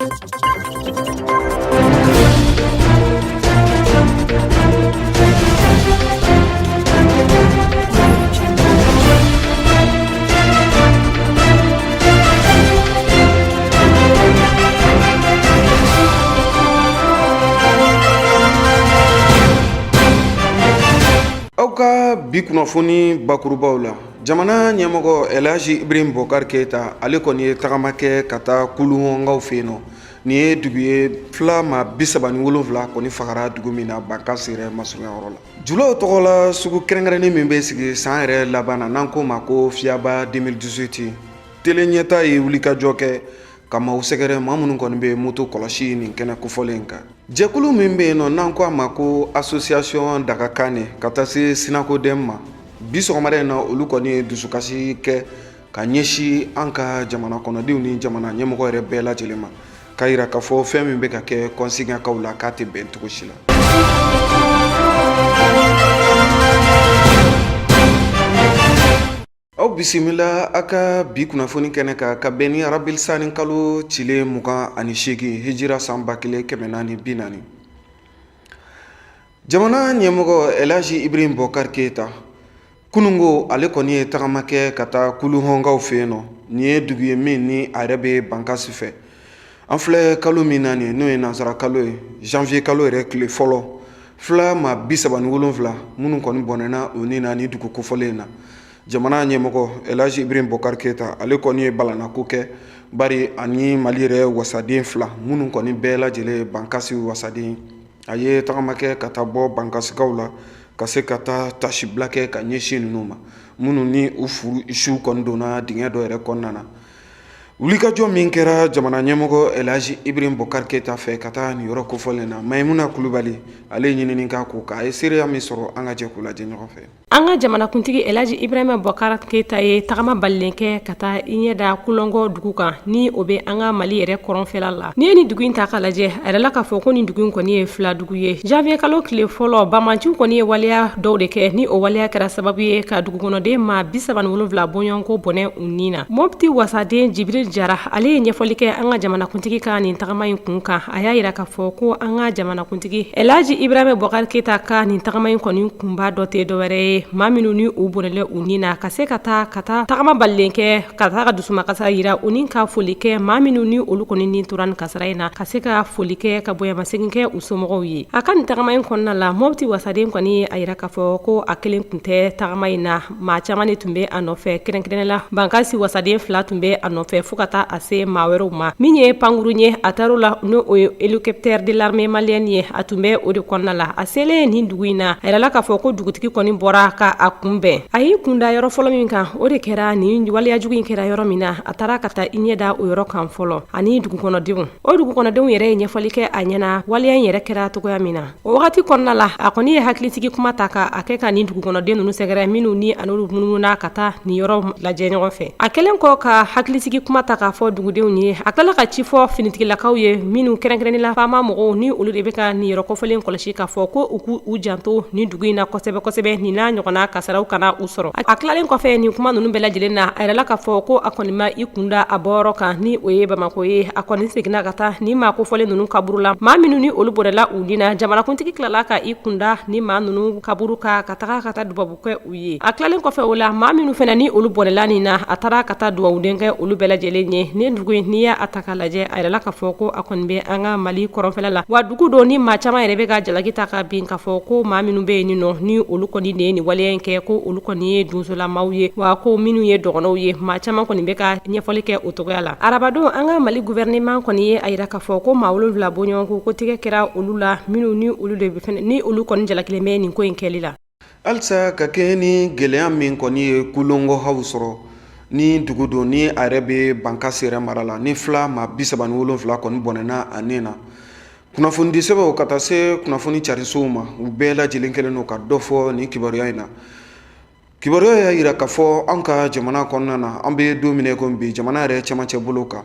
Aw ka bi kunnafoni bakurubaw la, jamana ɲɛmɔgɔ Elhaji Ibrahim Bɔkari Keyita, ale kɔni ye tagama kɛ ka taa Kulunhɔnkaw fɛ yen nɔ. Nin ye dugu ye, fila maa 37 kɔni fagara dugu min na Bankasi yɛrɛ masurunyayɔrɔ la. Julaw tɔgɔla sugu kɛrɛnkɛrɛnnen min bɛ sigi san yɛrɛ laban na, n'an k'o ma ko Fiyaba 2018, Tele Ɲɛta ye wulikajɔ kɛ ka maaw sɛgɛrɛ, maa minnu kɔni bɛ moto kɔlɔsi nin kɛnɛ kofɔlen kan. Jɛkulu min bɛ yen nɔ, n'an ko a ma ko Association Daga Kane, ka taa se Sinakodɛm ma, bi sɔgɔmada in na, olu kɔni ye dusukasi kɛ ka ɲɛsin an ka jamana kɔnɔdenw ni jamana ɲɛmɔgɔ yɛrɛ bɛɛ lajɛlen ma, k'a yira k'a fɔ fɛn min bɛ ka kɛ Kɔnsigakaw la, k'a tɛ bɛn cogo si la. Aw bisimila a ka bi kunnafoni kɛnɛ kan ka bɛn ni arabilisani kalo tile 28, hijira san 1440. Jamana ɲɛmɔgɔ Elhaji Ibrahim Bɔkari Keyita, kununko ale kɔni ye tagama kɛ ka taa Kulunhɔnkaw fɛ yen nɔ. Nin ye dugu ye min ni a yɛrɛ bɛ Bankasi fɛ. An filɛ kalo min na nin, n'o ye nansara kalo ye, janvier kalo yɛrɛ tile fɔlɔ, fila maa 37 minnu kɔni bɔnɛna u ni na ni dugu kofɔlen in na. Jamana ɲɛmɔgɔ Elhaji Ibrahim Bɔkari Keyita, ale kɔni ye balannako kɛ, bari ani Mali yɛrɛ wasaden fila minnu kɔni bɛɛ lajɛlen ye Bankasi wasaden, a ye tagama kɛ ka taa bɔ Bankasikaw la ka se ka taa tasibila kɛ ka ɲɛsin ninnu ma, minnu ni u furu su kɔni donna dingɛ dɔ yɛrɛ kɔnɔna na. Wulikajɔ min kɛra jamana ɲɛmɔgɔ Elhaji Ibrahim Bɔkari Keyita fɛ ka taa nin yɔrɔ kofɔlen na, Mayimuna Kulubali, ale ye ɲinini k'a ko kan, a ye seereya min sɔrɔ, an ka jɛ k'u lajɛ ɲɔgɔn fɛ. An ka jamanakuntigi Elhaji Ibrahima Bɔkari Keyita ye tagama balilen kɛ ka taa i ɲɛ da Kulɔngɔ dugu kan, ni o bɛ an ka Mali yɛrɛ kɔrɔnfɛla la. N'i ye nin dugu in ta k'a lajɛ, a yirala k'a fɔ ko nin dugu in kɔni ye fila dugu ye. Janvier kalo tile fɔlɔ, banbaanciw kɔni ye waleya dɔw de kɛ, ni o waleya kɛra sababu ye ka dugukɔnɔden maa 37 bɔɲɔgɔnko bɔnɛ u ni na. Mopti wasaden Jibril Jara, ale ye ɲɛfɔli kɛ an ka jamanakuntigi ka nin tagama in kun kan. A y'a yira k'a fɔ ko an ka jamanakuntigi Elhaji Ibrahima Bɔkari Keyita ka nin tagama in kɔni kunba dɔ tɛ dɔwɛrɛ ye, maa minnu ni u bɔnɛla u ni na, ka se ka taa ka taa tagama balilen kɛ ka taa ka dusumakasa yira u ni ka foli kɛ maa minnu ni olu kɔni ni tora nin kasara in na, ka se ka foli kɛ ka bonyamasegin kɛ u somɔgɔw ye. A ka nin tagama in kɔnɔna la, Mopti wasaden kɔni ye a yira k'a fɔ ko a kelen tun tɛ tagama in na, maa caman de tun bɛ a nɔfɛ, kɛrɛnkɛrɛnnen la Bankasi wasaden fila tun bɛ a nɔfɛ, fo ka taa a se maa wɛrɛw ma. Min ye pankurun ye, a taar'o la, n'o o ye hélicoptère de l'armée malienne ye, a tun bɛ o de kɔnɔna la. A selen nin dugu in na, a yirala k'a fɔ ko dugutigi kɔni bɔra ka a kunbɛn. A y'i kunda yɔrɔ fɔlɔ min kan, o de kɛra nin waleyajugu in kɛra yɔrɔ min na. A taara ka taa i ɲɛ da o yɔrɔ kan fɔlɔ ani dugukɔnɔdenw. O dugukɔnɔdenw yɛrɛ ye ɲɛfɔli kɛ a ɲɛna waleya in yɛrɛ kɛra cogoya min na. O wagati kɔnɔna la, a kɔni ye hakilisigi kuma ta ka a kɛ ka nin dugukɔnɔden ninnu sɛgɛrɛ, minnu ni a n'olu munumuna ka taa nin yɔrɔ lajɛ ɲɔgɔn fɛ. A kɛlen kɔ ka hakilisigi kuma ta k'a fɔ dugudenw ye, a tilala ka ci fɔ finitigilakaw ye, minnu kɛrɛnkɛrɛnnen la faama mɔgɔw, ni olu de bɛ ka nin yɔrɔ kofɔlen kɔlɔsi, k'a fɔ ko u k'u janto nin dugu in na kosɛbɛ kosɛbɛ, nin n'a ɲɔgɔnna kasaraw kana u sɔrɔ. A tilalen kɔfɛ nin kuma ninnu bɛɛ lajɛlen na, a yirala k'a fɔ ko a kɔni ma i kunda a bɔyɔrɔ kan, ni o ye Bamakɔ ye. A kɔni seginna ka taa ni maa kofɔlen ninnu kaburu la, maa minnu ni olu bɔnɛla u ni na. Jamanakuntigi tilala ka i kunda ni maa ninnu kaburu kan, ka taga ka taa dubabu kɛ u ye. A tilalen kɔfɛ o la, maa minnu fana ni olu bɔnɛla nin na, a taara ka taa dugawuden kɛ olu bɛɛ lajɛlen ye. Nin dugu in, n'i y'a ta k'a lajɛ, a yirala k'a fɔ ko a kɔni bɛ an ka Mali kɔrɔnfɛla la, wa dugu don ni maa caman yɛrɛ bɛ ka jalaki ta ka bin k'a fɔ ko maa minnu bɛ yen nɔ, ni olu kɔni de ye nin waleya in kɛ, ko olu kɔni ye donsolamaw ye, wa ko minnu ye dɔgɔnɔw ye. Maa caman kɔni bɛ ka ɲɛfɔli kɛ o cogoya la. Arabadon, an ka Mali gouvernement kɔni ye a yira k'a fɔ ko maa 7 bɔɲɔgɔnko ko tigɛ kɛra olu la, minnu ni olu de ni olu kɔni jalakilen bɛ nin ko in kɛli la. Halisa ka kɛɲɛ ni gɛlɛya min kɔni ye Kulɔngɔhaw sɔrɔ, ni dugu don ni a yɛrɛ bɛ Bankasi yɛrɛ mara la, ni fila maa 37 kɔni bɔnɛna a ni na, kunnafonidi sɛbɛnw ka taa se kunnafoni carisow ma, u bɛɛ lajɛlen kɛlen don ka dɔ fɔ nin kibaruya in na. Kibaruya y'a yira k'a fɔ an ka jamana kɔnɔna na, an bɛ don min na i ko bi, jamana yɛrɛ cɛmancɛ bolo kan.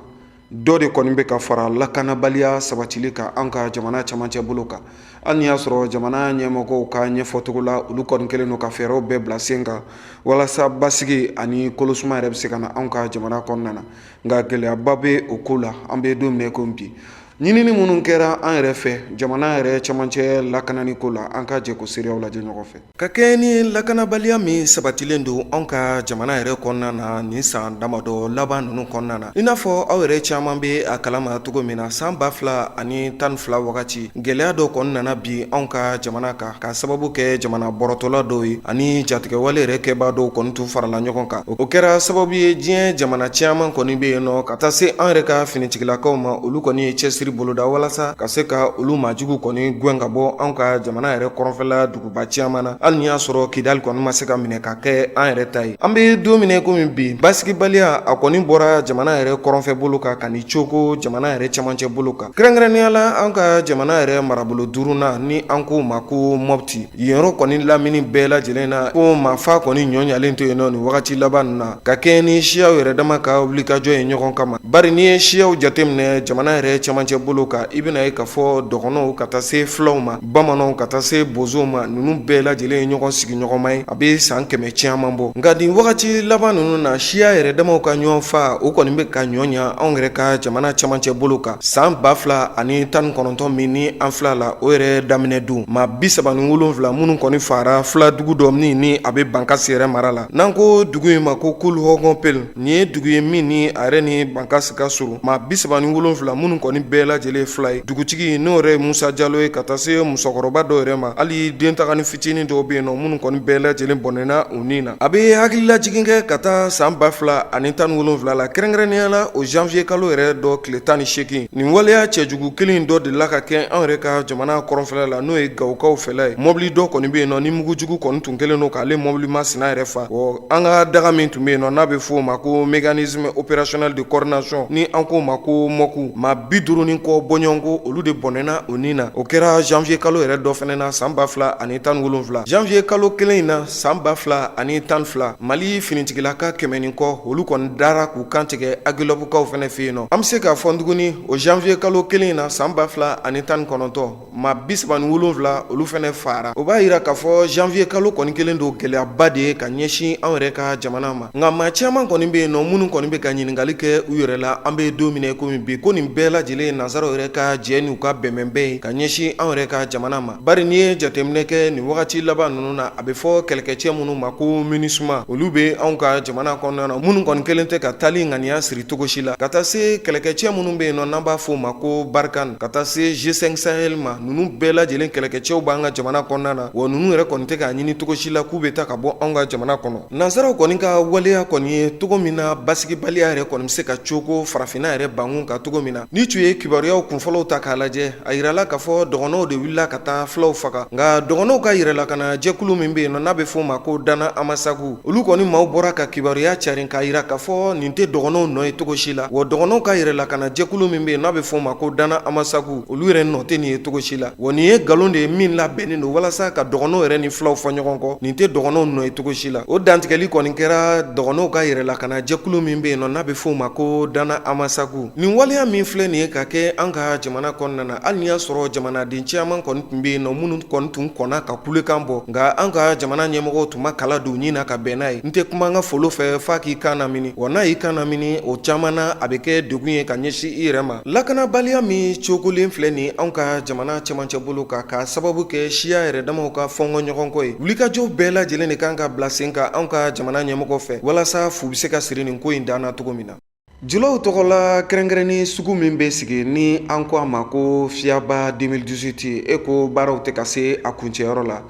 Dɔ de kɔni bɛ ka fara lakanabaliya sabatili kan an ka jamana camancɛ bolo kan. Hali n'i y'a sɔrɔ jamana ɲɛmɔgɔw ka ɲɛfɔcogo la, olu kɔni kɛlen don ka fɛɛrɛw bɛɛ bila sen kan walasa basigi ani kolosuma yɛrɛ bɛ se ka na anw ka jamana kɔnɔna na, nka gɛlɛyaba bɛ o ko la. An bɛ don min na i ko bi, ɲinini minnu kɛra an yɛrɛ fɛ jamana yɛrɛ camancɛ lakanani ko la, an ka jɛ k'o seereyaw lajɛ ɲɔgɔn fɛ. Ka kɛɲɛ ni lakanabaliya min sabatilen don anw ka jamana yɛrɛ kɔnɔna na nin san damadɔ laban ninnu kɔnɔna na, i n'a fɔ aw yɛrɛ caman bɛ a kalama cogo min na, san 2012 wagati gɛlɛya dɔ kɔni nana bin anw ka jamana kan ka sababu kɛ jamana bɔrɔtɔla dɔw ye ani jatigɛwale yɛrɛ kɛbaa dɔw kɔni tun farala ɲɔgɔn kan. O kɛra sababu ye diɲɛ jamana caman kɔni bɛ yen nɔ ka taa se an yɛrɛ ka finitigilakaw ma, olu kɔni ye cɛsiri boloda walasa ka se ka olu maajugu kɔni gɛn ka bɔ anw ka jamana yɛrɛ kɔrɔnfɛla duguba caman na, hali n'i y'a sɔrɔ Kidali kɔni ma se ka minɛ ka kɛ an yɛrɛ ta ye. An bɛ don min na komi bi, basigibaliya a kɔni bɔra jamana yɛrɛ kɔrɔnfɛ bolo kan ka n'i coko jamana yɛrɛ camancɛ bolo kan, kɛrɛnkɛrɛnnenya la an ka jamana yɛrɛ marabolo duurunan ni an k'o ma ko Mɔpti. Yen yɔrɔ kɔni lamini bɛɛ lajɛlen na, ko maafa kɔni ɲɔ ɲalen to yen nɔ nin wagati laban ninnu na, ka kɛɲɛ ni siyaw yɛrɛ dama ka wulikajɔ ye ɲɔgɔn kama. Bari n'i ye siyaw jateminɛ jamana yɛrɛ camancɛ bolo kan, i bɛna ye k'a fɔ dɔgɔnɔw ka taa se fulaw ma, bamananw ka taa se bozow ma, ninnu bɛɛ lajɛlen ye ɲɔgɔn sigiɲɔgɔnma ye a bɛ san 100 caman bɔ. Nka nin wagati laban ninnu na, siya yɛrɛ damaw ka ɲɔgɔn fa, o kɔni bɛ ka ɲɔ ɲa anw yɛrɛ ka jamana camancɛ bolo kan. San 2019 min ni an filɛ la, o yɛrɛ daminɛ don, maa 37 minnu kɔni faara fula dugu dɔ min ni a bɛ Bankasi yɛrɛ mara la, n'an ko dugu in ma ko Kuluhɔngɔ Pel. Nin ye dugu ye min ni a yɛrɛ ni Bankasi ka surun. Maa 37 minnu kɔni bɛɛ lajɛlen fula ye, dugutigi n'o yɛrɛ ye Musa Jalo ye, ka taa se musokɔrɔba dɔw yɛrɛ ma, hali den taganin fitinin dɔw bɛ yen nɔ minnu kɔni bɛɛ lajɛlen bɔnɛna u ni na. A bɛ hakililajigin kɛ ka taa san 2017 la, kɛrɛnkɛrɛnnenya la o janvier kalo yɛrɛ dɔ tile 18. Nin waleya cɛjugu kelen dɔ delila ka kɛ anw yɛrɛ ka jamana kɔrɔnfɛla la, n'o ye Gawokaw fɛla ye. Mɔbili dɔ kɔni bɛ yen nɔ ni mugujugu kɔni tun kɛlen don k'ale mɔbili masina yɛrɛ fa. An ka daga min tun bɛ yen nɔ n'a bɛ f'o ma ko mécanisme opérationnel de coordination, ni an k'o ma ko MOC, maa 50 ni kɔ bɔɲɔgɔnko, olu de bɔnɛna u ni na. O kɛra janvier kalo yɛrɛ dɔ fana na san 2017. Janvier kalo kelen in na san 2012, Mali finitigilaka 100 ni kɔ, olu kɔni dara k'u kantigɛ Agelɔbukaw fana fɛ yen nɔ. An bɛ se k'a fɔ tuguni, o janvier kalo kelen in na san 2019, maa 37, olu fana faara. O b'a yira k'a fɔ janvier kalo kɔni kɛlen don gɛlɛyaba de ye ka ɲɛsin anw yɛrɛ ka jamana ma. Nka maa caman kɔni bɛ yen nɔ minnu kɔni bɛ ka ɲininkali kɛ u yɛrɛ la, an bɛ don min na komi bi, ko nin bɛɛ lajɛlen ye nansaraw yɛrɛ ka jɛ n'u ka bɛnbɛnbɛn ye ka ɲɛsin anw yɛrɛ ka jamana ma. Bari n'i ye jateminɛ kɛ nin wagati laban ninnu na, a bɛ fɔ kɛlɛkɛcɛ minnu ma ko MINUSMA, olu bɛ anw ka jamana kɔnɔna na, minnu kɔni kɛlen tɛ ka taali ŋaniya siri cogo si la, ka taa se kɛlɛkɛcɛ minnu bɛ yen nɔ n'an b'a fɔ o ma ko Barkhane, ka taa se G5 Sahel ma. Ninnu bɛɛ lajɛlen kɛlɛkɛcɛw b'an ka jamana kɔnɔna na, wa ninnu yɛrɛ kɔni tɛ k'a ɲini cogo si la k'u bɛ taa ka bɔ anw ka jamana kɔnɔ. Nansaraw kɔni ka waleya kɔni ye cogo min na, basigibaliya yɛrɛ kɔni bɛ se ka coko farafinna yɛrɛ bankun kan cogo min na. N'i tun ye kibaruyaw kunfɔlɔw ta k'a lajɛ, a yirala k'a fɔ dɔgɔnɔw de wulila ka taa fulaw faga. Nka dɔgɔnɔw ka yɛrɛlakana jɛkulu min bɛ yen nɔ n'a bɛ f'o ma ko Dana Amasagu, olu kɔni maaw bɔra ka kibaruya carin k'a yira k'a fɔ nin tɛ dɔgɔnɔw nɔ ye cogo si la. Wa dɔgɔnɔw ka yɛrɛlakana jɛkulu min bɛ yen n'a bɛ f'o ma ko Dana Amasagu, olu yɛrɛ nɔ tɛ nin ye cogo si la. Wa nin ye nkalon de ye min labɛnnen don walasa ka dɔgɔnɔw yɛrɛ ni fulaw fɔ ɲɔgɔn kɔ. Nin tɛ dɔgɔnɔw nɔ ye cogo si la. O dantigɛli kɔni kɛra dɔgɔnɔw ka yɛrɛlakana jɛkulu min bɛ yen nɔ n'a bɛ f'o ma ko Dana Amasagu. Nin waleya min filɛ nin ye ka kɛ an ka jamana kɔnɔna na, hali n'i y'a sɔrɔ jamanaden caman kɔni tun bɛ yen nɔ minnu kɔni tun kɔnna ka kulekan bɔ, nka an ka jamana ɲɛmɔgɔw tun ma kala don ɲin na ka bɛn n'a ye. N tɛ kuma n ka folo fɛ f'a k'i kan lamini, wa n'a y'i kan lamini, o caman na a bɛ kɛ degun ye ka ɲɛsin i yɛrɛ ma. Lakanabaliya min cogolen filɛ nin anw ka jamana cɛmancɛ bolo kan k'a sababu kɛ siya yɛrɛ damaw ka fɔnkɔ ɲɔgɔn kɔ ye, wulikajɔw bɛɛ lajɛlen de kan ka bila sen kan anw ka jamana ɲɛmɔgɔ fɛ walasa fu bɛ se ka siri nin ko in dan na cogo min na. Julaw tɔgɔla kɛrɛnkɛrɛnni sugu min bɛ sigi ni an ko a ma ko Fiyaba 2018, e ko baaraw tɛ ka se a kuncɛyɔrɔ la.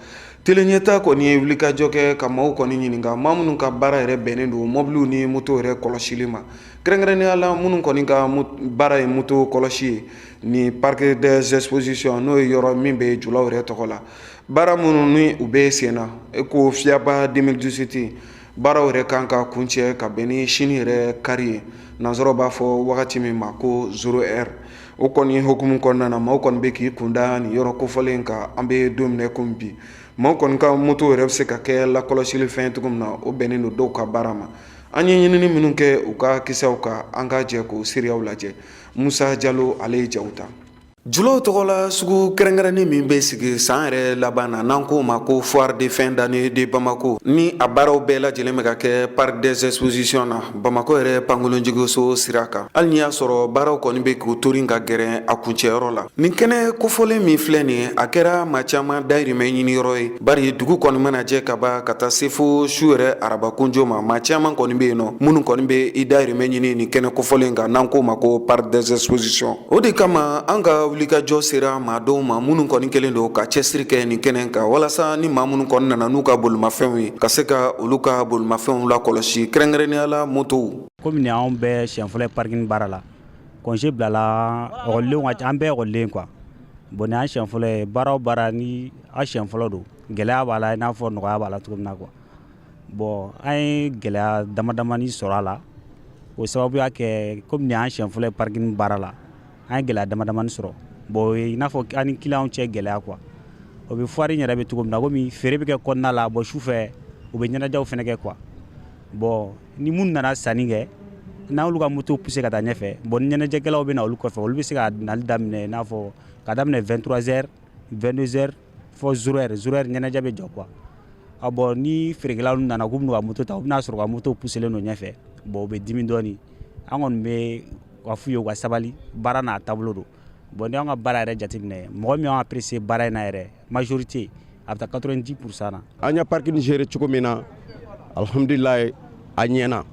Tele Ɲɛta kɔni ye wulikajɔ kɛ ka maaw kɔni ɲininka, maa minnu ka baara yɛrɛ bɛnnen don mɔbiliw ni moto yɛrɛ kɔlɔsili ma, kɛrɛnkɛrɛnnenya la minnu kɔni ka baara ye moto kɔlɔsi ye ni Parc des expositions, n'o ye yɔrɔ min bɛ julaw yɛrɛ tɔgɔ la. Baara minnu ni u bɛ sen na, e ko Fiyaba 2018 baaraw yɛrɛ kan ka kuncɛ ka bɛn ni sini yɛrɛ kari ye, nansaraw b'a fɔ wagati min ma ko 0 heure. O kɔni hukumu kɔnɔna na, maaw kɔni bɛ k'i kunda nin yɔrɔ kofɔlen kan. An bɛ don min na komi bi, maaw kɔni ka moto yɛrɛ bɛ se ka kɛ lakɔlɔsili fɛn cogo min na, o bɛnnen don dɔw ka baara ma. An ye ɲinini minnu kɛ u ka kisɛw kan, an ka jɛ k'o seereyaw lajɛ. Musa Jalo, ale ye jaw ta. Julaw tɔgɔla sugu kɛrɛnkɛrɛnnen min bɛ sigi san yɛrɛ laban na, n'an k'o ma ko foire de fin d'année de Bamako, ni a baaraw bɛɛ lajɛlen bɛ ka kɛ parc des expositions na, Bamakɔ yɛrɛ pankurunjiginso sira kan, hali n'i y'a sɔrɔ baaraw kɔni bɛ k'u torin ka gɛrɛn a kuncɛyɔrɔ la, nin kɛnɛ kofɔlen min filɛ nin ye, a kɛra maa caman dayirimɛ ɲiniyɔrɔ ye, bari dugu kɔni mana jɛ ka ban ka taa se fo su yɛrɛ arabakunjo ma, maa caman kɔni bɛ yen nɔ minnu kɔni bɛ i dayirimɛ ɲini nin kɛnɛ kofɔlen kan, n'an k'o ma ko parc des expositions. O de kama an ka wulikajɔ sera maa dɔw ma minnu kɔni kɛlen don ka cɛsiri kɛ nin kɛnɛ kan, walasa ni maa minnu kɔni nana n'u ka bolimafɛnw ye, ka se ka olu ka bolimafɛnw lakɔlɔsi, kɛrɛnkɛrɛnnenya la motow. Komi nin anw bɛɛ siɲɛ fɔlɔ ye parking baara la, congé bilala ekɔlidenw ka ca, an bɛɛ ekɔliden quoi. Bon, nin y'an siɲɛ fɔlɔ ye. Baara o baara, ni a siɲɛ fɔlɔ don, gɛlɛya b'a la i n'a fɔ nɔgɔya b'a la cogo min na quoi. Bon, an ye gɛlɛya dama damani sɔrɔ a la. O sababu y'a kɛ, komi nin y'an siɲɛ fɔlɔ ye parking baara la, an ye gɛlɛya dama damani sɔrɔ. Bon, o ye i n'a fɔ an ni clientw cɛ gɛlɛya quoi. O bɛ foire in yɛrɛ bɛ cogo min na, komi feere bɛ kɛ kɔnɔna la, bon, su fɛ u bɛ ɲɛnajɛw fɛnɛ kɛ quoi. Bon, ni minnu nana sanni kɛ, n'an y'olu ka moto pousser ka taa ɲɛfɛ, bon, ni ɲɛnajɛkɛlaw bɛ na olu kɔfɛ, olu bɛ se ka nali daminɛ i n'a fɔ ka daminɛ 23 heures, 22 heures fɔ 0 heure. 0 heure, ɲɛnajɛ bɛ jɔ quoi. Ah bon, ni feerekɛlaw nana k'u bɛn'u ka moto ta, u bɛna sɔrɔ u ka moto pousselen don ɲɛfɛ. Bon, u bɛ dimi dɔɔni. An kɔni bɛ ka f'u ye u ka sabali, baara n'a taabolo don. Bon, ni y'an ka baara yɛrɛ jateminɛ, mɔgɔ min y'an apprécier baara in na yɛrɛ, majorité a bɛ taa 90% na. An ye parking gérer cogo min na, alhamdulilayi, a ɲɛna,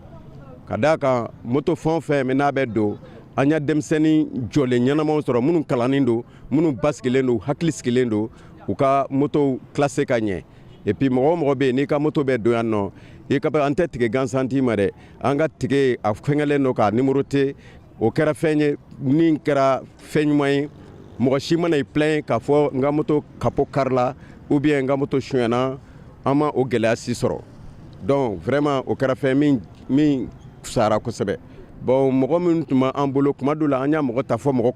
ka d'a kan moto fɛn o fɛn min n'a bɛ don, an ye denmisɛnnin jɔlen ɲɛnamaw sɔrɔ minnu kalannen don, minnu basigilen don, hakili sigilen don, u ka moto classé ka ɲɛ. Et puis mɔgɔ o mɔgɔ bɛ yen n'i ka moto bɛ don yan nɔ, i ka an tɛ ticket gansan d'i ma dɛ, an ka ticket a fɛngɛlen don k'a numéroté. O kɛra fɛn ye min kɛra fɛn ɲuman ye. Mɔgɔ si mana i plaint k'a fɔ n ka moto capot karila ou bien n ka moto sonyana, an ma o gɛlɛya si sɔrɔ. Donc vraiment, o kɛra fɛn min fisayara kosɛbɛ. Bon, mɔgɔ minnu tun b'an bolo, kuma dɔw la an y'a mɔgɔ ta fɔ mɔgɔ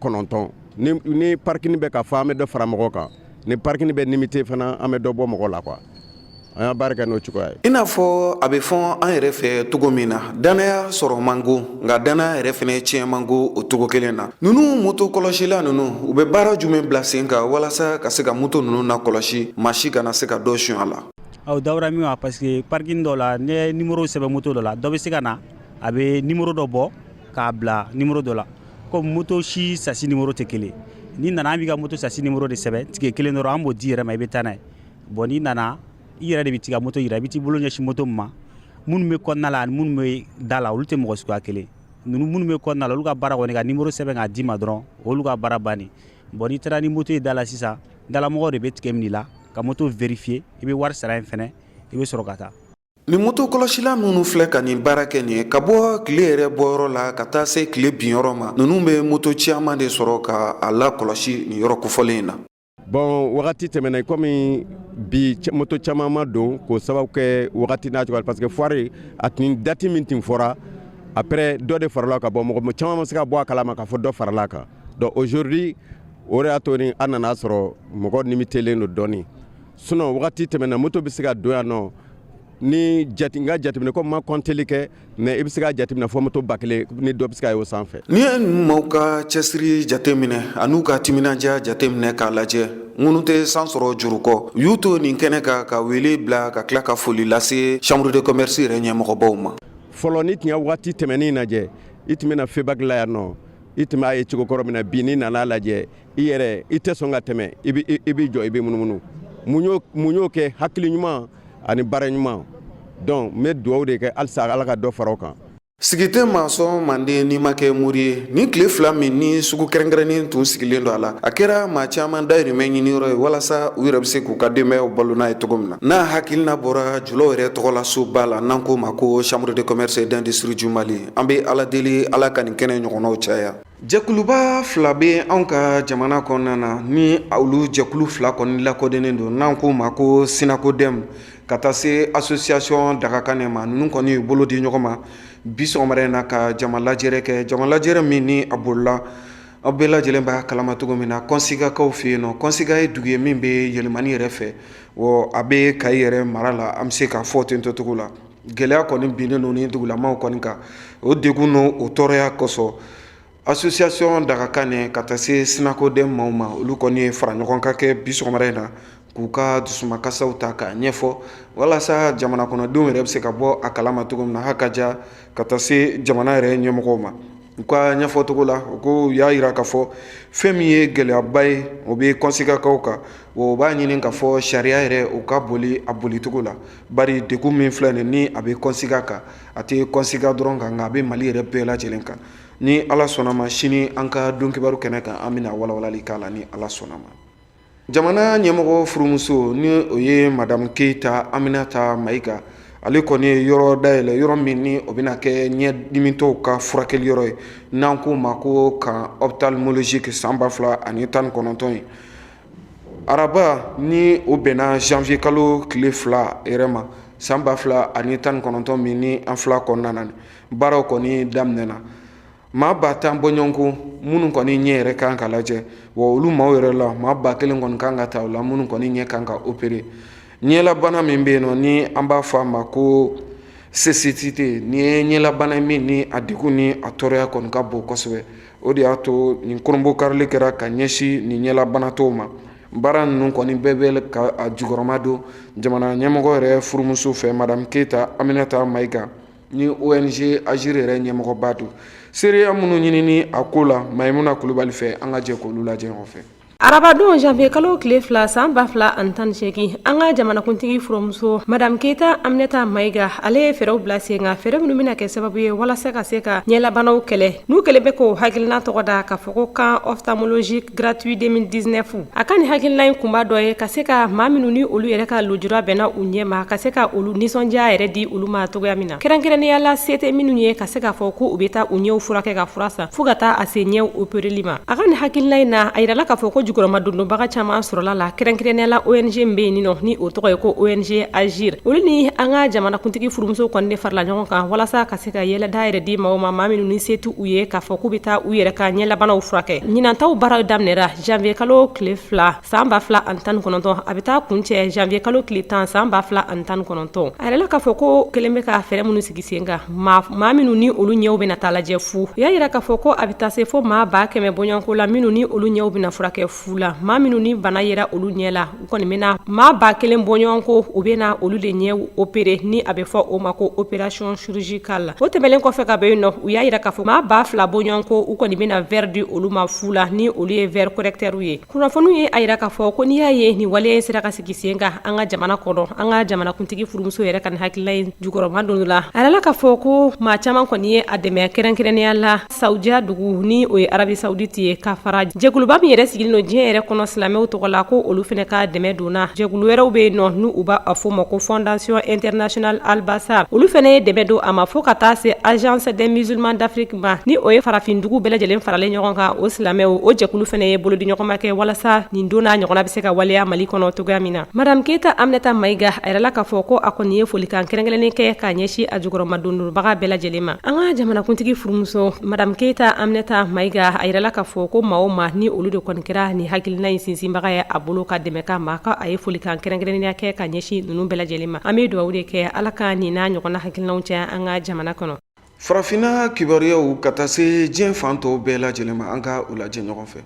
9. Ni parking bɛ ka fɔ, an bɛ dɔ fara mɔgɔ kan. Ni parking bɛ limité fana, an bɛ dɔ bɔ mɔgɔ la quoi. An y'a baara kɛ n'o cogoya ye. I n'a fɔ a bɛ fɔ an yɛrɛ fɛ cogo min na, dannaya sɔrɔ man go, nka dannaya yɛrɛ fɛnɛ tiɲɛ man go o cogo kelen na. Ninnu moto kɔlɔsila ninnu, u bɛ baara jumɛn bila sen kan walasa ka se ka moto ninnu lakɔlɔsi, maa si kana se ka dɔ suɲɛ a la? Aw dawura min wa, parce que parking dɔ la, n'i ye numéro sɛbɛn moto dɔ la, dɔ bɛ se ka na, a bɛ numéro dɔ bɔ k'a bila numéro dɔ la. Comme moto si châssis numéro tɛ kelen, n'i nana, an b'i ka moto châssis numéro de sɛbɛn, ticket kelen dɔrɔn, an b'o di yɛrɛ ma, i bɛ taa n'a ye. Bon, n'i nana, i yɛrɛ de bɛ t'i ka moto yira, i bɛ t'i bolo ɲɛsin moto min ma. Minnu bɛ kɔnɔna la ani minnu bɛ da la, olu tɛ mɔgɔ suguya kelen. Ninnu minnu bɛ kɔnɔna la, olu ka baara kɔni ka numéro sɛbɛn k'a d'i ma dɔrɔn, olu ka baara bannen. Bon, n'i taara ni moto ye da la sisan, dalamɔgɔw de bɛ ticket minɛ i la ka moto vérifier, i bɛ wari sara yen fɛnɛ, i bɛ sɔrɔ ka taa. Nin moto kɔlɔsila minnu filɛ ka nin baara kɛ nin ye, ka bɔ tile yɛrɛ bɔyɔrɔ la ka taa se tile binyɔrɔ ma, ninnu bɛ moto caman de sɔrɔ ka a lakɔlɔsi nin yɔrɔ kofɔlen in na. Bon, wagati tɛmɛna, komi bi moto caman ma don k'o sababu kɛ wagati n'a cogoya, parce que foire a tun date min tun fɔra, après dɔ de farala ka bɔ, mɔgɔ caman ma se ka bɔ a kalama k'a fɔ dɔ farala kan. Donc aujourd'hui, o de y'a to ni an nana sɔrɔ mɔgɔ limitélen don dɔɔni. Sinon wagati tɛmɛna, moto bɛ se ka don yan nɔ, ni jate n ka jateminɛ, ko ma kɔnteli kɛ, mais i bɛ se ka jateminɛ fɔ moto 1000 ni dɔ bɛ se ka ye o sanfɛ. N'i ye ninnu maaw ka cɛsiri jateminɛ an'u ka timinandiya jateminɛ k'a lajɛ, minnu tɛ san sɔrɔ juru kɔ, u y'u to nin kɛnɛ kan ka wele bila ka tila ka foli lase chambre de commerce yɛrɛ ɲɛmɔgɔbaw ma. Fɔlɔ, ni tun ye waati tɛmɛnen lajɛ, i tun bɛna FEBAK la yan nɔ, i tun b'a ye cogo kɔrɔ min na, bi n'i nana lajɛ i yɛrɛ, i tɛ sɔn ka tɛmɛ, i b'i jɔ, i bɛ munumunu. Mun y'o kɛ? Hakili ɲuman ani baara ɲuman. Donc n bɛ dugawu de kɛ halisa, Ala ka dɔ fara o kan. Sigi tɛ maa sɔn manden n'i ma kɛ mori ye. Nin tile 2 min ni sugu kɛrɛnkɛrɛnnen tun sigilen don a la, a kɛra maa caman dayirimɛ ɲiniyɔrɔ ye, walasa u yɛrɛ bɛ se k'u ka denbayaw balo n'a ye cogo min na. N'a hakilina bɔra julaw yɛrɛ tɔgɔla soba la, n'an k'o ma ko chambre de commerce et d'industrie du Mali, an bɛ Ala deli, Ala ka nin kɛnɛ ɲɔgɔnnaw caya. Jɛkuluba fila bɛ anw ka jamana kɔnɔna na, ni olu jɛkulu fila kɔni lakodɔnnen don, n'an k'o ma ko SYNACODEM, ka taa se association Dagakanɛ ma. Ninnu kɔni y'u bolo di ɲɔgɔn ma bi sɔgɔmada in na ka jama lajɛrɛ kɛ, jama lajɛrɛ min ni a bolila, aw bɛɛ lajɛlen b'a kalama cogo min na, Kɔnsigakaw fɛ yen nɔ. Kɔnsiga ye dugu ye min bɛ Yɛlɛmani yɛrɛ fɛ, wa a bɛ Kayi yɛrɛ mara la, an bɛ se k'a fɔ ten cogo la. Gɛlɛya kɔni binnen don ni dugulamaw kɔni kan. O degun n'o o tɔɔrɔya kosɔn, association Dagakan ka taa se Synacoden maaw ma, olu kɔni ye fara ɲɔgɔn kan kɛ bi sɔgɔmada in na k'u ka dusumakasiw ta k'a ɲɛfɔ, walasa jamana kɔnɔdenw yɛrɛ bɛ se ka bɔ a kalama cogo min na, ha ka ja ka taa se jamana yɛrɛ ɲɛmɔgɔw ma. U ka ɲɛfɔcogo la, u ko u y'a jira k'a fɔ fɛn min ye gɛlɛyaba ye, o bɛ kɔnsikakaw kan. O b'a ɲini k'a fɔ sariya yɛrɛ, u ka boli a bolicogo la, bari degun min filɛ nin ni a bɛ kɔnsika kan, a tɛ kɔnsika dɔrɔn kan, nka a bɛ Mali yɛrɛ bɛɛ lajɛlen kan. Ni Ala sɔnna ma, sini an ka don kibaru kɛnɛ kan, an bɛna walawalali k'a la ni Ala sɔnna ma. Jamana ɲɛmɔgɔ furumuso, ni o ye Madamu Keyita Aminata Mayiga, ale kɔni ye yɔrɔ dayɛlɛ, yɔrɔ min ni o bɛna kɛ ɲɛdimitɔw ka furakɛli yɔrɔ ye, n'an k'o ma ko camp ophtalmologique, san 2019 ye. Araba ni o bɛnna janvier kalo tile 2 yɛrɛ ma, san 2019 min ni an fila kɔnɔna na, baaraw kɔni daminɛna. Maa 10,000 bɔɲɔgɔnko minnu kɔni ɲɛ yɛrɛ kan ka lajɛ, wa olu maaw yɛrɛ la, maa 1000 kɔni kan ka ta o la, minnu kɔni ɲɛ kan ka opérer. Ɲɛlabana min bɛ yen nɔ, ni an b'a fɔ a ma ko cécité, nin ye ɲɛlabana min ni a degun ni a tɔɔrɔya kɔni ka bon kosɛbɛ. O de y'a to nin kurunbonkarili kɛra ka ɲɛsin nin ɲɛlabanatɔw ma. Baara ninnu kɔni bɛɛ bɛ ka a jukɔrɔma don jamana ɲɛmɔgɔ yɛrɛ furumuso fɛ, Madamu Keyita Aminata Mayiga, ni ONG Agir yɛrɛ ɲɛmɔgɔba don. Seereya minnu ɲinini a ko la Mayimuna Kulubali fɛ, an ka jɛ k'olu lajɛ ɲɔgɔn fɛ. Arabadon janvier kalo tile 2, san 2018, an ka jamanakuntigi furumuso Madame Keyita Aminata Mayiga, ale ye fɛɛrɛw bila sen kan, fɛɛrɛ minnu bɛna kɛ sababu ye walasa ka se ka ɲɛlabanaw kɛlɛ. N'u kɛlen bɛ k'o hakilina tɔgɔ da k'a fɔ ko camp ophtalmologique gratuit 2019. A ka nin hakilina in kunba dɔ ye ka se ka maa minnu ni olu yɛrɛ ka lujura bɛnna u ɲɛ ma, ka se ka olu nisɔndiya yɛrɛ di olu ma cogoya min na, kɛrɛnkɛrɛnnenya la se tɛ minnu ye, ka se k'a fɔ ko u bɛ taa u ɲɛw furakɛ ka fura san, fo ka taa a se ɲɛw opereli ma. A ka nin hakilina in na, a yirala k'a fɔ ko jukɔrɔmadondonbaga caman sɔrɔla la, kɛrɛnkɛrɛnnenya la ONG min bɛ yen nɔ, ni o tɔgɔ ye ko ONG Agir. Olu ni an ka jamanakuntigi furumuso kɔni de farala ɲɔgɔn kan walasa ka se ka yɛlɛda yɛrɛ di maaw ma, maa minnu ni se t'u ye k'a fɔ k'u bɛ taa u yɛrɛ ka ɲɛlabanaw furakɛ. Ɲinantaw baara daminɛra janvier kalo tile 2, san 2019, a bɛ taa kuncɛ janvier kalo tile 10, san 2019. A yirala k'a fɔ ko kelen bɛ ka fɛɛrɛ minnu sigi sen kan, maa minnu ni olu ɲɛw bɛna taa lajɛ fu. U y'a yira k'a fɔ ko a bɛ taa se fo maa 100,000 bɔɲɔgɔnko la, minnu ni olu ɲɛw bɛna furakɛ fu la. Maa minnu ni bana yera olu ɲɛ la, u kɔni bɛna maa 1000 bɔɲɔgɔnko, u bɛna olu de ɲɛw opérer, ni a bɛ fɔ o ma ko opération chirurgicale. O tɛmɛnen kɔfɛ ka bɔ yen nɔ, u y'a yira k'a fɔ maa 2000 bɔɲɔgɔnko, u kɔni bɛna verre di olu ma fu la, ni olu ye verre correcteur ye. Kunnafoniw ye a yira k'a fɔ ko n'i y'a ye nin waleya in sera ka sigi sen kan an ka jamana kɔnɔ, an ka jamanakuntigi furumuso yɛrɛ ka nin hakilila in jukɔrɔma don la, a yirala k'a fɔ ko maa caman kɔni ye a dɛmɛ, kɛrɛnkɛrɛnnenya la Saudiya dugu, ni o ye Arabie Saoudite ye, ka fara jɛkuluba min yɛrɛ sigilen don diɲɛ yɛrɛ kɔnɔ silamɛw tɔgɔ la, ko olu fana ka dɛmɛ donna. Jɛkulu wɛrɛw bɛ yen nɔ, n'u u b'a fɔ ma ko Fondation Internationale Al Basar, olu fana ye dɛmɛ don a ma, fo ka taa se Agence des Musulmans d'Afrique ma, ni o ye farafin dugu bɛɛ lajɛlen faralen ɲɔgɔn kan, o silamɛw o jɛkulu fana ye bolodiɲɔgɔnma kɛ walasa nin don n'a ɲɔgɔnna bɛ se ka waleya Mali kɔnɔ cogoya min na. Madame Keyita Aminata Mayiga, a yirala k'a fɔ ko a kɔni ye folikan kɛrɛnkɛrɛnnen kɛ k'a ɲɛsin a jukɔrɔmadondonbaga bɛɛ lajɛlen ma. An ka jamanakuntigi furumuso Madame Keyita Aminata Mayiga, a yirala k'a fɔ ko maa o maa ni olu de kɔni kɛra nin hakilina in sinsinbaga ye a bolo ka dɛmɛ k'a ma, ko a ye folikan kɛrɛnkɛrɛnnenya kɛ ka ɲɛsin ninnu bɛɛ lajɛlen ma. An bɛ dugawu de kɛ, Ala ka nin n'a ɲɔgɔnna hakilinaw caya an ka jamana kɔnɔ. Farafinna kibaruyaw ka taa se diɲɛ fan tɔw bɛɛ lajɛlen ma, an ka u lajɛ ɲɔgɔn fɛ.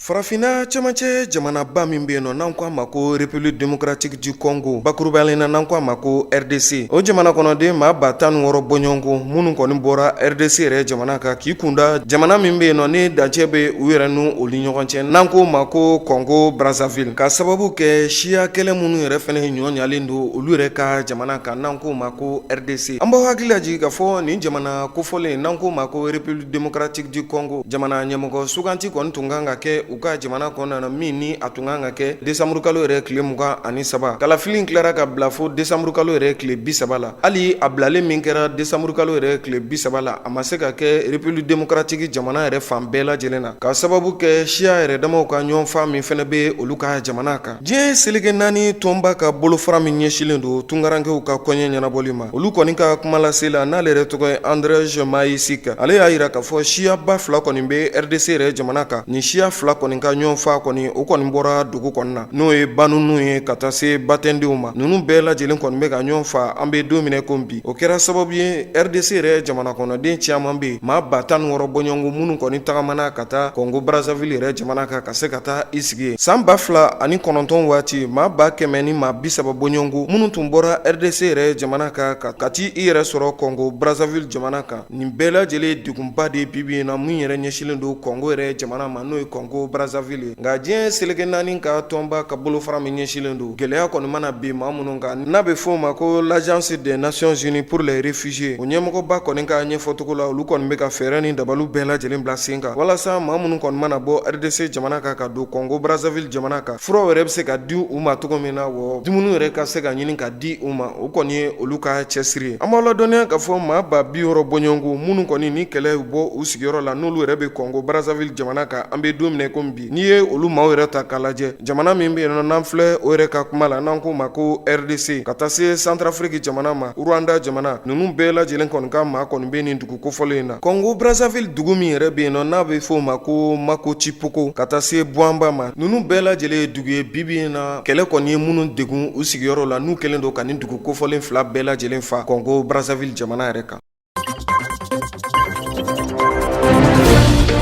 Farafinna cɛmancɛ jamanaba min bɛ yen nɔ, n'an ko a ma ko République démocratique du Congo, bakurubalen na n'an ko a ma ko RDC, o jamana kɔnɔden maa 16,000 bɔɲɔgɔnko minnu kɔni bɔra RDC yɛrɛ jamana kan k'i kunda jamana min bɛ yen nɔ, ni dancɛ bɛ u yɛrɛ n'u olu ɲɔgɔn cɛ, n'an k'o ma ko Congo Brazzaville, ka sababu kɛ siya kɛlɛ minnu yɛrɛ fana ɲɔ ɲalen don olu yɛrɛ ka jamana kan, n'an k'o ma ko RDC. An b'aw hakili lajigin k'a fɔ nin jamana kofɔlen, n'an k'o ma ko République démocratique du Congo, jamana ɲɛmɔgɔ suganti kɔni tun kan ka kɛ u ka jamana kɔnɔna na, min ni a tun kan ka kɛ décembre kalo yɛrɛ tile 23. Kalafili tilara ka bila fo décembre kalo yɛrɛ tile 30 la. Hali a bilalen min kɛra décembre kalo yɛrɛ tile 30 la, a ma se ka kɛ République démocratique jamana yɛrɛ fan bɛɛ lajɛlen na, ka sababu kɛ siya yɛrɛ damaw ka ɲɔgɔnfa min fana bɛ olu ka jamana kan. Diɲɛ seleke naani tɔnba ka bolofara min ɲɛsinlen don tunkarankew ka koɲɛ ɲɛnabɔli ma, olu kɔni ka kumalase la, n'ale yɛrɛ tɔgɔ ye Andrzej Mahecic, ale y'a yira k'a fɔ siyaba fila kɔni bɛ RDC yɛrɛ jamana kan. Nin siya fila kɔni kɔni ka ɲɔgɔn fa kɔni, o kɔni bɔra dugu kɔni na, n'o ye Banunu ye ka taa se Batɛndenw ma. Ninnu bɛɛ lajɛlen kɔni bɛ ka ɲɔgɔn fa an bɛ don min ko bi. O kɛra sababu ye RDC yɛrɛ jamana kɔnɔden caman bɛ yen, maa 16,000 bɔɲɔgɔnko, minnu kɔni tagamana ka taa Kɔngo Brazzaville yɛrɛ jamana kan ka se ka taa i sigi yen. San 2009 waati, maa 130 ni maa 30 bɔɲɔgɔnko minnu tun bɔra RDC yɛrɛ jamana kan ka taa i yɛrɛ sɔrɔ Kɔngo Brazzaville jamana kan. Nin bɛɛ lajɛlen degunba de bi bi in na min yɛrɛ ɲɛsinlen don Kɔngo yɛrɛ jamana ma, n'o ye Kɔngo Brazzaville ye. Nka diɲɛ seleke naani ka tɔnba ka bolofara min ɲɛsinlen don gɛlɛya kɔni mana bin maa minnu kan, n'a bɛ f'o ma ko l'Agence des Nations Unies pour les réfugiés, o ɲɛmɔgɔba kɔni ka ɲɛfɔcogo la, olu kɔni bɛ ka fɛɛrɛ ni dabaliw bɛɛ lajɛlen bila sen kan walasa maa minnu kɔni mana bɔ RDC jamana kan ka don Kɔngo Brazzaville jamana kan, furaw yɛrɛ bɛ se ka di u ma cogo min na, wa dumuni yɛrɛ ka se ka ɲini ka di u ma. O kɔni ye olu ka cɛsiri ye. An b'aw ladɔnniya k'a fɔ maa 60,000 bɔɲɔgɔnko minnu kɔni ni kɛlɛ bɔ u sigiyɔrɔ la, n'olu yɛrɛ bɛ Kɔngo Brazzaville jamana kan an bɛ don min komi bi. N'i ye olu maaw yɛrɛ ta k'a lajɛ, jamana min bɛ yen nɔ n'an filɛ o yɛrɛ ka kuma la, n'an k'o ma ko RDC, ka taa se Centrafrique jamana ma, Rwanda jamana, ninnu bɛɛ lajɛlen kɔni ka maa kɔni bɛ nin dugu kofɔlen in na. Kɔngo Brazzaville dugu min yɛrɛ bɛ yen nɔ n'a bɛ f'o ma ko Makotipoko, ka taa se Bwamba ma, ninnu bɛɛ lajɛlen ye dugu ye bi bi in na kɛlɛ kɔni ye minnu degun u sigiyɔrɔ la, n'u kɛlen don ka nin dugu kofɔlen fila bɛɛ lajɛlen fa Kɔngo Brazzaville jamana yɛrɛ kan.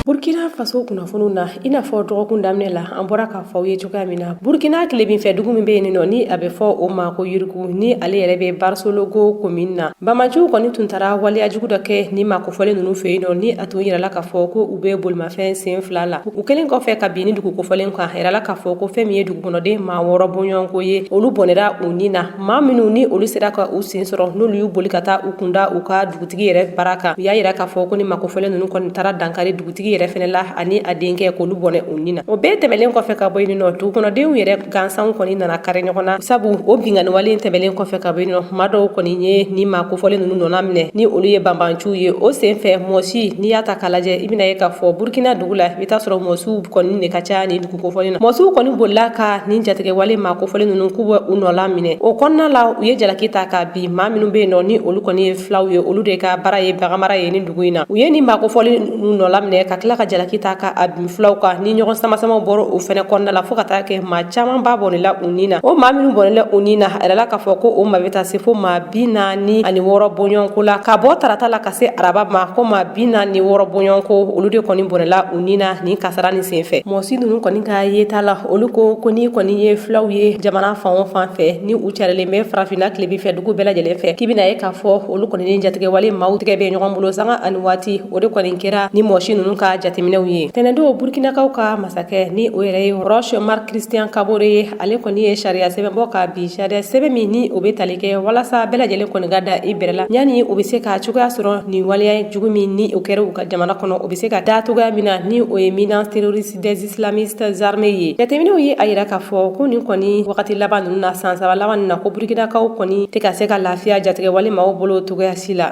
Burkina Faso kunnafoniw na, i n'a fɔ dɔgɔkun daminɛ la an bɔra k'a fɔ aw ye cogoya min na, Burkina tilebinfɛ dugu min bɛ yen nɔ ni a bɛ fɔ o ma ko Yirku, ni ale yɛrɛ bɛ Barsalogho commune na, banbaanciw kɔni tun taara waleya jugu dɔ kɛ ni maa kofɔlen ninnu fɛ yen nɔ, ni a tun yirala k'a fɔ ko u bɛ bolimafɛn sen fila la. U kɛlen kɔfɛ ka bin ni dugu kofɔlen kan, a yirala k'a fɔ ko fɛn min ye dugukɔnɔden maa 6 bɔɲɔgɔnko ye, olu bɔnɛra u ni na. Maa minnu ni olu sera ka u sen sɔrɔ, n'olu y'u boli ka taa u kunda u ka dugutigi yɛrɛ bara kan, u y'a yira k'a fɔ ko ni maa kofɔlen ninnu kɔni taara dankari dugutigi yɛrɛ fɛnɛ la ani a denkɛ, k'olu bɔnɛ u ni na. O bɛɛ tɛmɛlen kɔfɛ ka bɔ yen nɔ, dugukɔnɔdenw yɛrɛ gansanw kɔni nana kari ɲɔgɔn na, sabu o binkanni wale tɛmɛlen kɔfɛ ka bɔ yen nɔ, maa dɔw kɔni ye ni maa kofɔlen ninnu nɔna minɛ, ni olu ye banbanciw ye. O sen fɛ, mɔsi, n'i y'a ta k'a lajɛ, i bɛna ye k'a fɔ Burkina dugu la, i bɛ taa sɔrɔ mɔsiw kɔni de ka ca ni dugu kofɔlen na. Mɔsiw kɔni bolila ka nin jatigɛwale maa kofɔlen ninnu k'u bɛ u nɔla minɛ. O kɔnɔna la, u ye jalaki ta ka bin maa minnu bɛ yen nɔ ni olu kɔni ye filaw ye, olu de ka baara ye baganmara ye ni dugu in na. U ye nin maa kofɔlen ninnu nɔla minɛ ka tila ka jalaki ta ka a bin filaw kan, ni ɲɔgɔn samasamaw bɔra o fɛnɛ kɔnɔna la, fo ka taa kɛ maa caman ba bɔnɛla u ni na. O maa minnu bɔnɛla u ni na, a yirala k'a fɔ ko o maa bɛ taa se fo maa 46 bɔɲɔgɔnko la, ka bɔ tarata la ka se araba ma, ko maa 46 bɔɲɔgɔnko, olu de kɔni bɔnɛla u ni na nin kasara nin senfɛ. Mɔsi ninnu kɔni ka yeta la, olu ko ko n'i kɔni ye filaw ye jamana fan o fan fɛ, ni u carilen bɛ farafinna tilebin fɛ dugu bɛɛ lajɛlen fɛ, k'i bɛna ye k'a fɔ olu kɔni ni jatigɛwale maaw tɛgɛ bɛ ɲɔgɔn bolo sanga ani waati. O de kɔni kɛra ni mɔsi ninnu ka jateminɛw ye. Tɛnɛndon, Burkinakaw ka masakɛ, ni o yɛrɛ ye Roch Marc Christian Kabore ye, ale kɔni ye sariya sɛbɛn bɔ ka bin, sariya sɛbɛn min ni o bɛ tali kɛ walasa bɛɛ lajɛlen kɔni ka da i bɛrɛ la, yanni u bɛ se ka cogoya sɔrɔ nin waleya jugu min ni o kɛra u ka jamana kɔnɔ, o bɛ se ka da cogoya min na, ni o ye menace terroriste des islamistes armés ye. Jateminɛw ye a yira k'a fɔ ko nin kɔni wagati laban ninnu na, san 3 laban ninnu na, ko Burkinakaw kɔni tɛ ka se ka lafiya jatigɛwale maaw bolo cogoya si la.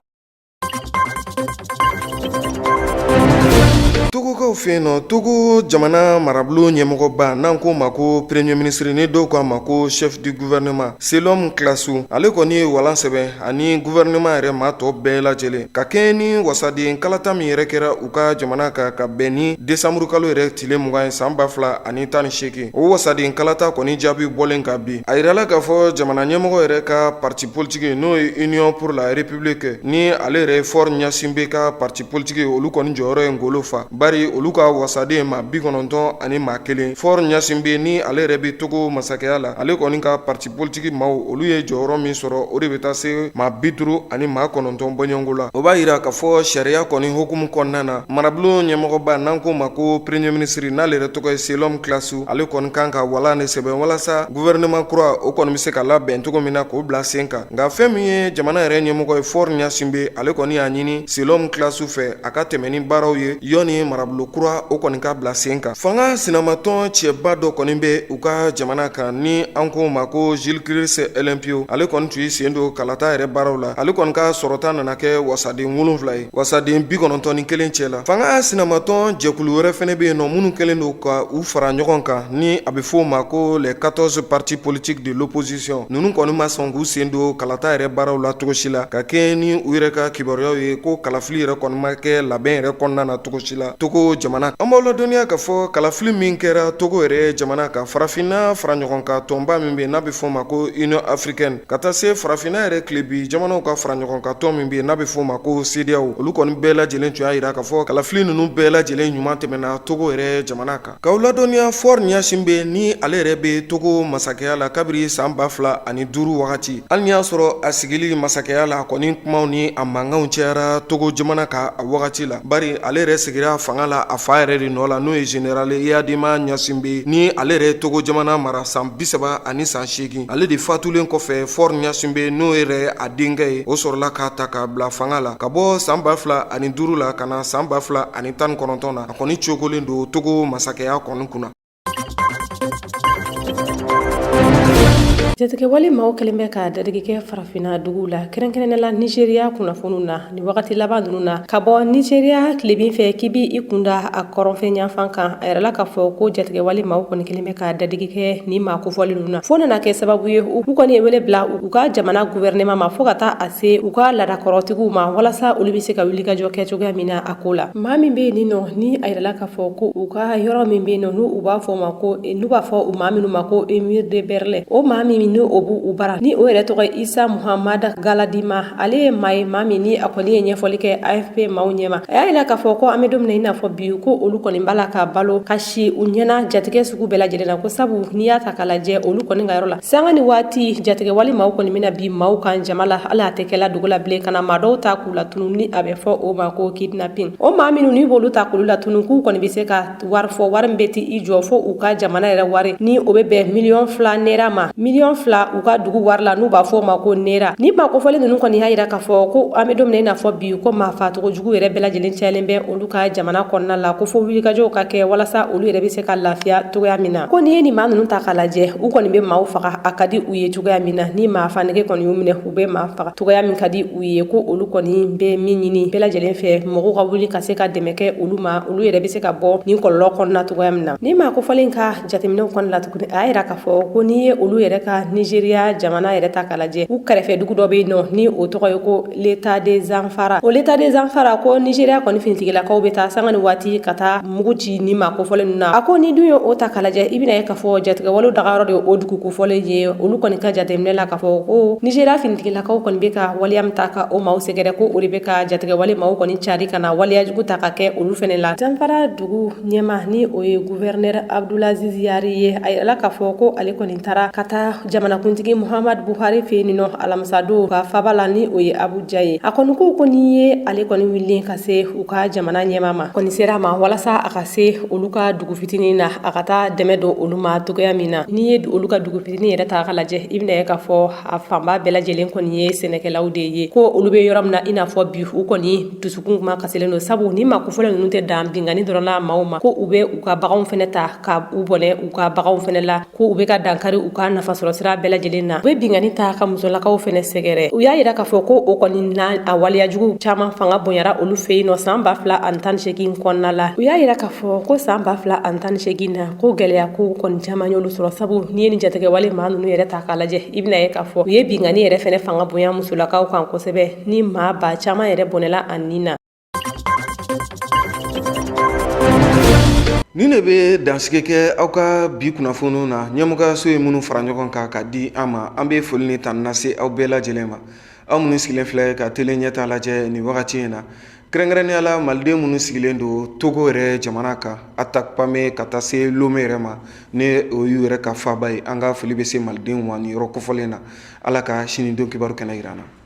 Togokaw fɛ yen nɔ, Togo jamana marabolo ɲɛmɔgɔba, n'an k'o ma ko premier ministre, ni dɔw k'a ma ko chef du gouvernement, Selom Klassou, ale kɔni ye walan sɛbɛn ani gouvernement yɛrɛ maa tɔ bɛɛ lajɛlen ka kɛɲɛ ni wasaden kalata min yɛrɛ kɛra u ka jamana kan ka bɛn ni desanburu kalo yɛrɛ tile 20 ye san 2018. O wasaden kalata kɔni jaabi bɔlen ka bi, a yirala k'a fɔ jamana ɲɛmɔgɔ yɛrɛ ka parti politique, n'o ye Union pour la République, ni ale yɛrɛ ye Faure Gnassingbé ka parti politique, olu kɔni jɔyɔrɔ ye ngolo fa, bari olu ka wasaden maa 91. Faure Gnassingbé, ni ale yɛrɛ bɛ Togo masakɛya la, ale kɔni ka parti politique maaw, olu ye jɔyɔrɔ min sɔrɔ, o de bɛ taa se maa 59 bɔɲɔgɔnko la. O b'a yira k'a fɔ sariya kɔni hukumu kɔnɔna na, marabolo ɲɛmɔgɔba, n'an k'o ma ko premier ministre, n'ale yɛrɛ tɔgɔ ye Selom Klassou, ale kɔni kan ka walan de sɛbɛn walasa gouvernement kura o kɔni bɛ se ka labɛn cogo min na k'o bila sen kan. Nka fɛn min ye jamana yɛrɛ ɲɛmɔgɔ ye, Faure Gnassingbé, ale kɔni y'a ɲini Selom Klassou fɛ a ka tɛmɛ ni baaraw ye yanni marabolo kura o kɔni ka bila sen kan. Fanga sinamatɔn cɛba dɔ kɔni bɛ u ka jamana kan, ni an k'o ma ko Gilchrist Houéyogbé, ale kɔni tun y'i sen don kalata yɛrɛ baaraw la. Ale kɔni ka sɔrɔta nana kɛ wasaden 7 ye wasaden 91 cɛ la. Fanga sinamatɔn jɛkulu wɛrɛ fɛnɛ bɛ yen nɔ minnu kɛlen don ka u fara ɲɔgɔn kan, ni a bɛ f'o ma ko les 14 partis politiques de l'opposition. Ninnu kɔni ma sɔn k'u sen don kalata yɛrɛ baaraw la cogo si la, ka kɛɲɛ ni u yɛrɛ ka kibaruyaw ye ko kalafili yɛrɛ kɔni ma kɛ labɛn yɛrɛ kɔnɔna na cogo si la. Togo jamana. An b'aw ladɔnniya k'a fɔ kalafili min kɛra Togo yɛrɛ jamana kan, farafinna fara ɲɔgɔn kan tɔnba min bɛ yen n'a bɛ fɔ o ma ko Union africaine, ka taa se farafinna yɛrɛ tilebin jamanaw ka fara ɲɔgɔn kan tɔn min bɛ yen n'a bɛ fɔ o ma ko CEDEAO, olu kɔni bɛɛ lajɛlen tun y'a jira k'a fɔ kalafili ninnu bɛɛ lajɛlen ɲuman tɛmɛna Togo yɛrɛ jamana kan. K'aw ladɔnniya Faure Gnassingbé ni ale yɛrɛ bɛ Togo masakɛya la kabiri san 2005 wagati, hali n'i y'a sɔrɔ a sigili masakɛya la a kɔni kumaw ni a mankanw cayara Togo jamana kan a wagati la, bari ale yɛrɛ sigira fanga la a fa yɛrɛ de nɔ la, n'o ye général Eyadema Gnassingbé ni ale yɛrɛ ye Togo jamana mara san 30 ani san 8. Ale de fatulen kɔfɛ, Faure Gnassingbé n'o yɛrɛ a denkɛ ye, o sɔrɔla k'a ta k'a bila fanga la ka bɔ san 2005 la ka na san 2019 na. A kɔni cogolen don Togo masakɛya kɔni kunna. Jatigɛwale maaw kɛlen bɛ ka dadigi kɛ farafinna duguw la, kɛrɛnkɛrɛnnenya la Nizeriya kunnafoniw na ni wagati laban ninnu na. Ka bɔ Nizeriya tilebin fɛ k'i b'i kunda a kɔrɔnfɛ yanfan kan, a yirala k'a fɔ ko jatigɛwale maaw kɔni kɛlen bɛ ka dadigi kɛ ni maa kofɔlen ninnu na, fo nana kɛ sababu ye u kɔni ye wele bila u ka jamana gouvernement ma, fo ka taa a se u ka laadakɔrɔtigiw ma, walasa olu bɛ se ka wulikajɔ kɛ cogoya min na a ko la. Maa min bɛ yen nɔ ni a yirala k'a fɔ ko u ka yɔrɔ min bɛ yen nɔ n'u b'a fɔ ma ko n'u b'a fɔ u maa minnu ma ko émir de Berle, o maa min ni o b'u bara ni o yɛrɛ tɔgɔ ye Isa Muhamad Galadima, ale ye maa ye maa min ni a kɔni ye ɲɛfɔli kɛ AFP maaw ɲɛma. A y'a yira k'a fɔ ko an bɛ don min na i n'a fɔ bi, ko olu kɔni b'a la ka balo ka si u ɲɛna jatigɛ sugu bɛɛ lajɛlen na, ko sabu n'i y'a ta k'a lajɛ olu kɔni ka yɔrɔ la, sanga ni waati jatigɛwale maaw kɔni bɛna bin maaw kan jama la, hali a tɛ kɛla dogo la bilen, ka na maa dɔw ta k'u latunu ni a bɛ fɔ o ma ko kidnapping. O maa minnu n'i b'olu ta k'olu latunu, k'u kɔni bɛ se ka wari fɔ, wari min bɛ t'i jɔ fo u ka jamana yɛrɛ wari ni o bɛ bɛn 2 miliyɔn nera ma, 2 miliyɔn u ka dugu wari la n'u b'a fɔ o ma ko nera. Ni maa kofɔlen ninnu kɔni y'a yira k'a fɔ ko an bɛ don min na i n'a fɔ bi, ko maa faacogo jugu yɛrɛ bɛɛ lajɛlen cayalen bɛ olu ka jamana kɔnɔna la, ko fo wulikajɔw ka kɛ walasa olu yɛrɛ bɛ se ka lafiya cogoya min na. Ko n'i ye nin maa ninnu ta k'a lajɛ, u kɔni bɛ maaw faga a ka di u ye cogoya min na. Ni maa fa nege kɔni y'u minɛ, u bɛ maa faga cogoya min ka di u ye. Ko olu kɔni bɛ min ɲini bɛɛ lajɛlen fɛ, mɔgɔw ka wuli ka se ka dɛmɛ kɛ olu ma, olu yɛrɛ bɛ se ka bɔ nin kɔlɔlɔ kɔnɔna cogoya min na. Ni maa kofɔlen ka jateminɛw kɔnɔna la tuguni, a y'a yira k'a fɔ ko n'i ye olu yɛrɛ ka Nizeriya jamana yɛrɛ ta k'a lajɛ, u kɛrɛfɛ dugu dɔ bɛ yen nɔ ni o tɔgɔ ye ko l'état de Zamfara. O l'état de Zamfara, ko Nizeriya kɔni finitigilakaw bɛ taa sanga ni waati ka taa mugu ci ni maa kofɔlen ninnu na. A ko ni dun ye o ta k'a lajɛ, i bɛna ye k'a fɔ jatigɛwalew dagayɔrɔ de ye o dugu kofɔlen ye. Olu kɔni ka jateminɛ la k'a fɔ ko Nizeriya finitigilakaw kɔni bɛ ka waleya min ta ka o maaw sɛgɛrɛ, ko o de bɛ ka jatigɛwale maaw kɔni cari ka na waleya jugu ta ka kɛ olu fɛnɛ la. Zamfara dugu ɲɛmaa ni o ye gouverneur Abdulaziz Yari ye, a yirala k'a fɔ ko ale kɔni taara ka taa jamanakuntigi Muhammad Buhari fɛ yen nɔ alamisadon ka faba la ni o ye Abuja ye. A kɔni ko n'i ye ale kɔni wulilen ka se u ka jamana ɲɛmaa ma, kɔni sera a ma walasa a ka se olu ka dugu fitinin na, a ka taa dɛmɛ don olu ma cogoya min na. N'i ye olu ka dugu fitinin yɛrɛ ta k'a lajɛ, i bɛna ye k'a fɔ a fanba bɛɛ lajɛlen kɔni ye sɛnɛkɛlaw de ye. Ko olu bɛ yɔrɔ min na i n'a fɔ bi, u kɔni dusukun kuma kasilen don, sabu ni maa kofɔlen ninnu tɛ dan binkanni dɔrɔn na maaw ma, ko u bɛ u ka baganw fɛnɛ ta ka u bɔnɛ u ka baganw fɛnɛ la, ko u bɛ ka dankari u ka nafasɔrɔ sira bɛɛ lajɛlen na, u bɛ binkanni ta ka musolakaw fɛnɛ sɛgɛrɛ. U y'a yira k'a fɔ ko o kɔni na a waleya jugu caman fanga bonyara olu fɛ yen nɔ san 2018 kɔnɔna la. U y'a yira k'a fɔ ko san 2018 na, ko gɛlɛya ko kɔni caman y'olu sɔrɔ, sabu n'i ye nin jatigɛwale maa ninnu yɛrɛ ta k'a lajɛ, i bɛna ye k'a fɔ u ye binkanni yɛrɛ fɛnɛ fanga bonya musolakaw kan kosɛbɛ, ni maa ba caman yɛrɛ bɔnɛla a nin na. Nin de bɛ dansigi kɛ aw ka bi kunnafoniw na. Ɲɛmɔgɔyaso ye minnu fara ɲɔgɔn kan ka di an ma, an bɛ foli ni tanu lase aw bɛɛ lajɛlen ma, aw minnu sigilen filɛ ka tele ɲɛta lajɛ nin wagati in na, kɛrɛnkɛrɛnnenya la maliden minnu sigilen don Togo yɛrɛ jamana kan, Atakpame ka taa se Lome yɛrɛ ma, ni o y'u yɛrɛ ka faaba ye. An ka foli bɛ se malidenw ma nin yɔrɔ kofɔlen na. Ala ka sini don kibaru kɛnɛ jira an na.